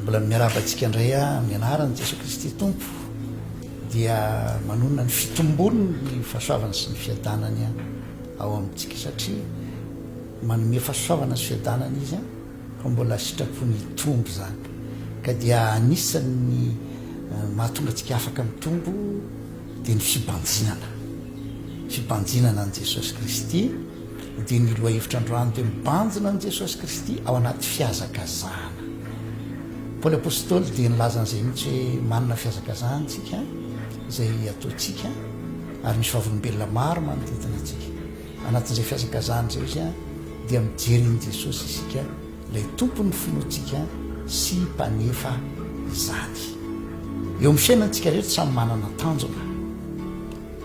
Mbola miarahaba antsika indray aho amin'ny anaran'i Jesoa Kristy Tompo dia manonona ny fitombon'ny fahasoavana sy ny fiadanany ao amintsika satria manome fahasoavana sy fiadanana izy fa mbola sitrapony hitombo izany ka dia anisan'ny mahatonga antsika afaka mitombo dia ny fibanjinana fibanjinana an'i Jesosy Kristy dia ny lohahevitra androany dia mibanjina an'i Jesosy Kristy ao anaty fihazakazahana. Paoly Apostoly dia nilaza an'izay mihitsy hoe manana fihazakazahana isika izay ataontsika ary misy vavolombelona maro manodidina antsika. Anatin'izay fihazakazahana izay izy dia mijery an'i Jesosy isika ilay tompon'ny finoantsika sy mpanefa izany. Eo amin'ny fiainantsika rehetra samy manana tanjona.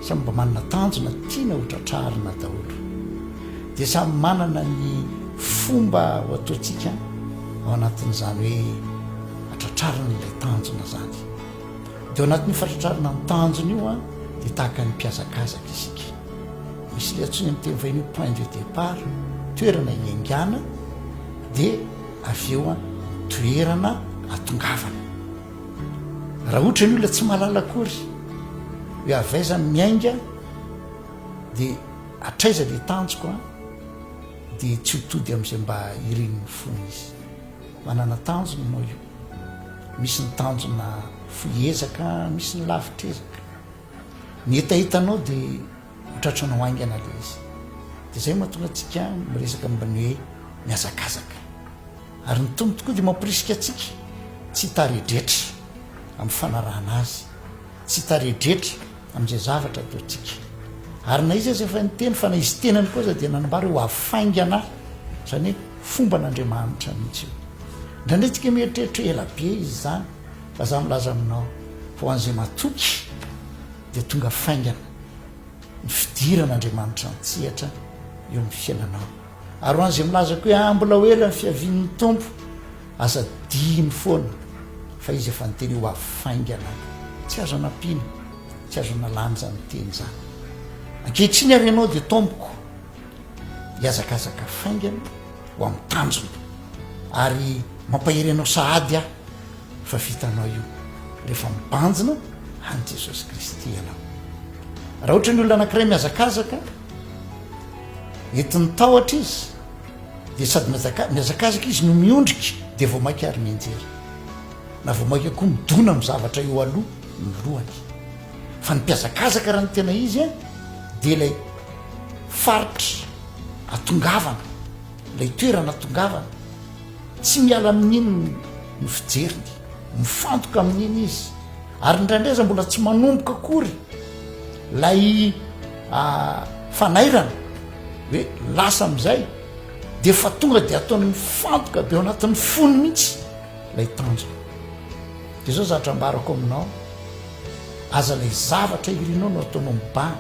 Samy mba manana tanjona tiana ho tratrarina daholo. Dia samy manana ny fomba ho ataontsika ao anatin'izany hoe atratrarina ilay tanjona izany. Dia ao anatin'io fatratrarina ny tanjona io an, dia tahaka ny mpihazakazaka isika. Misy ilay antsoina amin'ny teny vahiny hoe point de départ, toerana hiaingàna, dia avy eo an, toerana atongavana. Raha ohatra ny olona tsy mahalala akory hoe avy aiza ny miainga dia hatraiza ilay tanjoko an, dia tsy ho tody amin'izay mba irin'ny fony izy. Manana tanjona ianao io. Misy ny tanjona fohy ezaka, misy ny lavitr'ezaka. Ny hetahetanao dia ho tratranao haingana ilay izy. Dia izay mahatonga antsika miresaka momba ny hoe mihazakazaka. Ary ny Tompo tokoa dia mamporisika antsika tsy hitaredretra amin'ny fanarahana Azy, tsy hitaredretra amin'izay zavatra ataontsika. Ary na izy aza efa niteny fa na izy tenany koa aza dia nanambara hoe ho avy faingana aho, izany hoe fomban'Andriamanitra mihitsy io. Indraindray tsika mieritreritra hoe ela be izy izany, fa za milaza aminao fa ho an'izay matoky dia tonga faingana ny fidiran'Andriamanitra an-tsehatra eo amin'ny fiainanao. Ary ho an'izay milaza koa hoe ah mbola ho ela ny fiavian'ny Tompo, aza adino foana fa Izy efa niteny hoe ho avy faingana. Tsy azo anampiana, tsy azo analana izany teny izany. Ankehitriny ary ianao dia tompoko hihazakazaka faingana ho amin'ny tanjona. Ary mampahery anao sahady aho fa vitanao io rehefa mibanjina an'i Jesosy Kristy ianao. Raha ohatra ny olona anankiray mihazakazaka, Entin'ny tahotra izy, dia sady mihazakazaka izy no miondrika, dia vao mainka ary mianjera. Na vao mainka koa midona amin'ny zavatra eo aloha ny lohany. Fa ny mpihazakazaka raha ny tena izy dia ilay faritra atongavana, ilay toerana atongavana. Tsy miala amin'iny ny fijeriny, mifantoka amin'iny izy. Ary indraindray aza mbola tsy manomboka akory lay fanairana hoe lasa amin'izay de efa tonga de ataony mifantoka be ao anatin'ny fony mihitsy lay tanjona. De zao zavatra ambarako aminao, aza lay zavatra irinao no ataonao mibahana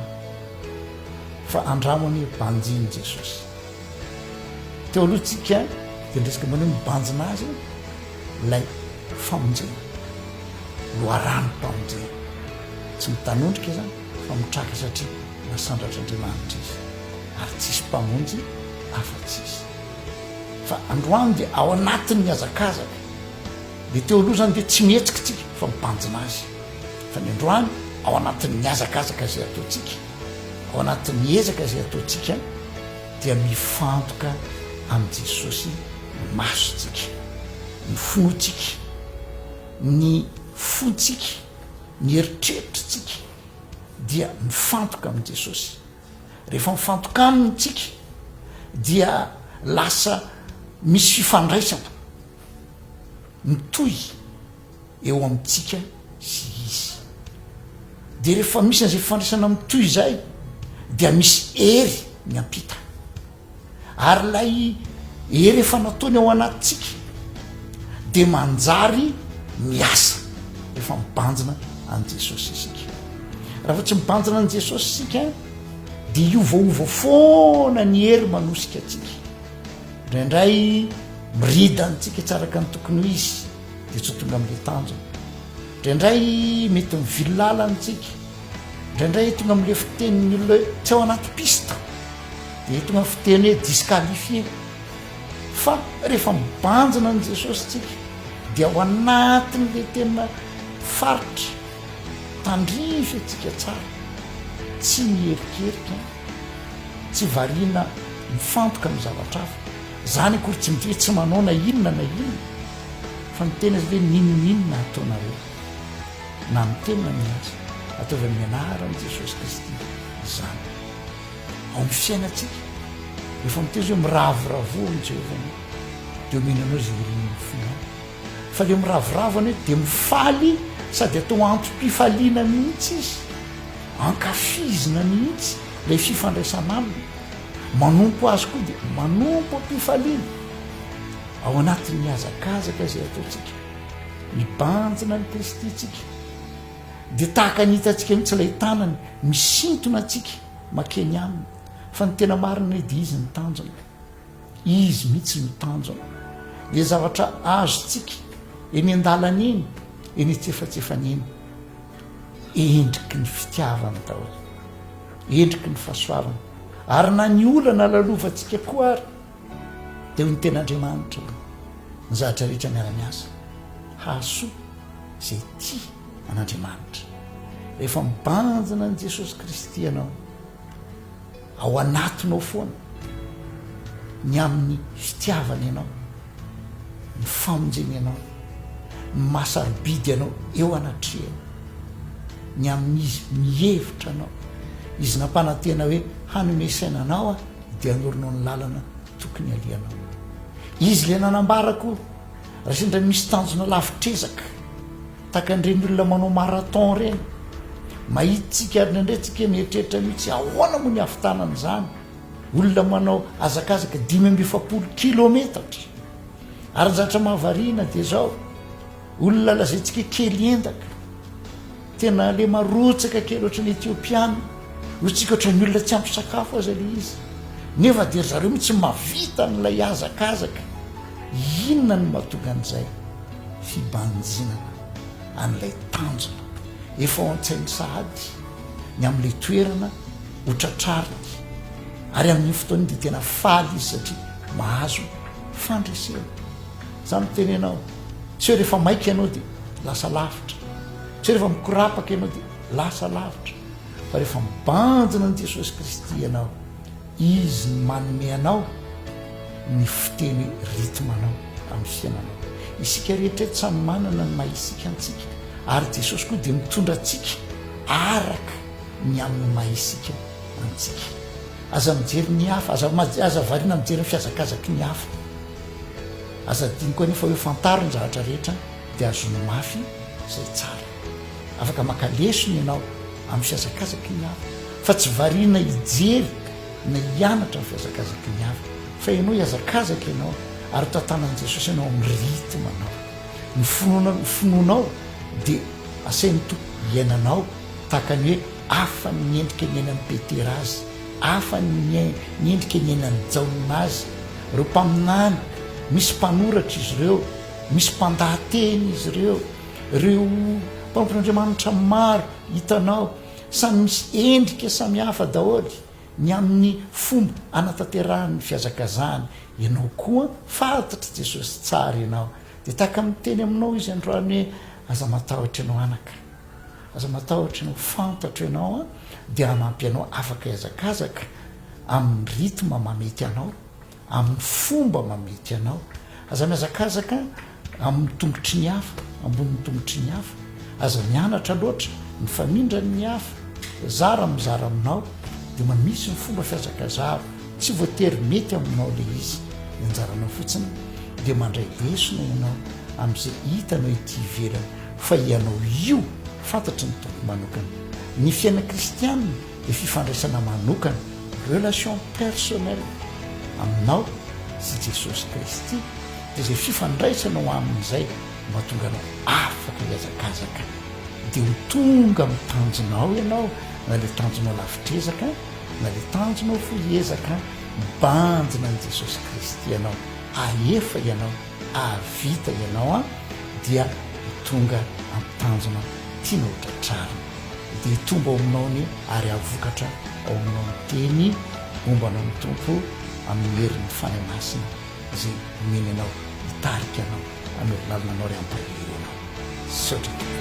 fa andramo anie banjino Jesosy. Teo aloha tsika de niresaka momba ny hoe mibanjina azy lay famonjena, loharanom-pamonjena. Tsy mitanondrika izany fa mitraka satria nasandratr'Andriamanitra izy ary tsisy mpamonjy afa-tsy izy. Fa androany dia ao anatin'ny hazakazaka. Dia teo aloha izany dia tsy mihetsika tsika fa mibanjina azy. Fa ny androany ao anatin'ny hazakazaka izay ataontsika, ao anatin'ny ezaka izay ataontsika dia mifantoka amin'i Jesosy ny masontsika, ny finoantsika, ny fontsika, ny eritreritritsika dia mifantoka amin'i Jesosy. Rehefa mifantoka aminy tsika dia lasa misy fifandraisana mitohy eo amintsika sy izy. Dia rehefa misy an'izay fifandraisana mitohy izay dia misy hery miampita. Ary ilay hery efa nataony ao anatintsika dia manjary miasa rehefa mibanjina an'i Jesosy isika. Raha vao tsy mibanjina an'i Jesosy isika dia hiovaova foana ny hery manosika antsika. Indraindray mirida antsika tsy araka ny tokony ho izy dia tsy ho tonga amin'ilay tanjona. Indraindray mety mivily lalana isika. Indraindray tonga amin'ilay fitenin'ny olona hoe tsy ao anaty piste. Dia tonga ny fiteny hoe disqualifié. Fa rehefa mibanjina an'i Jesosy tsika. Dia ao anatin'ilay tena faritra tandrify antsika tsara, tsy miherikerika, tsy variana mifantoka amin'ny zavatra hafa. Izany akory tsy midika hoe tsy manao na inona na inona, fa ny tena izy hoe n'inon'inona ataonareo, na amin'ny teny na amin'ny asa, ataovy amin'ny anaran'i Jesosy Kristy izany. Ao amin'ny fiainantsika, rehefa miteny izy hoe miravoravoa amin'i Jehovah ianao, dia omeny anao izay irin'ny fonao. Fa ilay miravoravo anie dia mifaly sady atao antom-pifaliana mihitsy izy, ankafizina mihitsy ilay fifandraisana aminy. Manompo azy koa dia manompo am-pifaliana. Ao anatin'ny hazakazaka izay ataontsika, mibanjina an'i Kristy isika, dia tahaka ny hitantsika mihitsy ilay tanany misintona antsika makeny aminy. Fa ny tena marina anie dia izy no tanjona. Izy mihitsy no tanjona. Ilay zavatra azontsika eny an-dalana eny, eny antsefatsefany eny, endriky ny fitiavany daholo, endriky ny fahasoavany. Ary na ny olana lalovantsika koa ary, dia hoy ny tenin'Andriamanitra hoe, ny zavatra rehetra miara-miasa hahasoa izay tia an'Andriamanitra. Rehefa mibanjina an'i Jesosy Kristy ianao, ao anatinao foana ny amin'ny fitiavany anao, ny famonjeny anao, ny maha sarobidy anao eo anatrehany, ny amin'izy mihevitra anao, izy nampanantena hoe hanome saina anao aho dia hanorina ny lalana tokony halehanao. Izy ilay nanambara koa raha sendra misy tanjona lavitr'ezaka. Tahaka an'ireny olona manao marathon ireny. Mahita tsika ary indraindray tsika mieritreritra mihitsy ahoana moa ny hahavitana an'izany. Olona manao hazakazaka 45 kilometatra. Ary ny zavatra mahavariana dia izao, olona lazaintsika kely endaka, tena le marotsaka kely ohatran'ny Etiopiana, hoy tsika ohatran'ny olona tsy ampy sakafo aza le izy. Nefa dia ry zareo mihitsy mahavita an'ilay hazakazaka. Inona no mahatonga an'izay? Fibanjinana an'ilay tanjona efa ao an-tsainy sahady ny amin'ilay toerana ho tratrariny ary amin'iny fotoana iny dia tena faly izy satria mahazo fandresena. Za miteny anao, tsy hoe rehefa maika ianao dia lasa lavitra, tsy hoe rehefa mikorapaka ianao dia lasa lavitra, fa rehefa mibanjina an'i Jesosy Kristy ianao, Izy no manome anao ny fiteny rythme anao amin'ny fiainanao. Isika rehetra eto samy manana ny maha isika antsika ary Jesosy koa dia mitondra antsika araka ny amin'ny maha isika antsika. Aza mijery ny hafa, aza aza variana mijery ny fihazakazaky ny hafa. Aza adino koa anefa hoe fantaro ny zavatra rehetra dia azony mafy izay tsara. Afaka maka lesona ianao amin'ny fihazakazaky ny hafa fa tsy variana hijery na hianatra ny fihazakazaky ny hafa fa ianao hihazakazaka ianao ary ho tantanan'i Jesosy ianao amin'ny rythme anao. Ny finoana ny finoanao dia asain'ny Tompo hiainanao tahaka ny hoe hafa ny endrika niainan'i Petera azy, hafa ny ny endrika niainan'i Jaona azy. Ireo mpaminany, misy mpanoratra izy ireo, misy mpandahateny izy ireo, ireo mpanompon'Andriamanitra maro hitanao, samy misy endrika samihafa daholo ny amin'ny fomba anatanterahany ny fihazakazahany. Ianao koa fantatr'i Jesosy tsara ianao. Dia tahaka miteny aminao Izy androany hoe, aza matahotra ianao anaka. Aza matahotra ianao, fantatro ianao dia hanampy anao afaka hihazakazaka amin'ny rythme mamety anao. amin'ny fomba mamety anao. Aza mihazakazaka amin'ny tongotry ny hafa, ambonin'ny tongotry ny hafa. Aza mianatra loatra ny famindran'ny hafa. Zara mizara aminao dia mba misy ny fomba fihazakazahako. Tsy voatery mety aminao ilay izy. Ny anjaranao fotsiny dia mandray lesona ianao amin'izay hitanao ety ivelany fa ianao io fantatry ny Tompo manokana. Ny fiainana kristianina dia fifandraisana manokana. Relation personnelle aminao sy Jesosy Kristy dia izay fifandraisanao aminy izay no mahatonga anao afaka hihazakazaka dia ho tonga amin'ny tanjonao ianao na ilay tanjonao lavitr'ezaka na ilay tanjonao fohy ezaka mibanjina an'i Jesosy Kristy ianao ahefa ianao ahavita ianao an dia ho tonga amin'ny tanjona tianao ho tratrarina. Dia hitombo ao aminao anie ary hahavokatra ao aminao ny teny momba anao ny Tompo amin'ny herin'ny Fanahy Masina izay omeny anao hitarika anao. Hanoro lalana anao ary hampahery anao. Misaotra tompoko.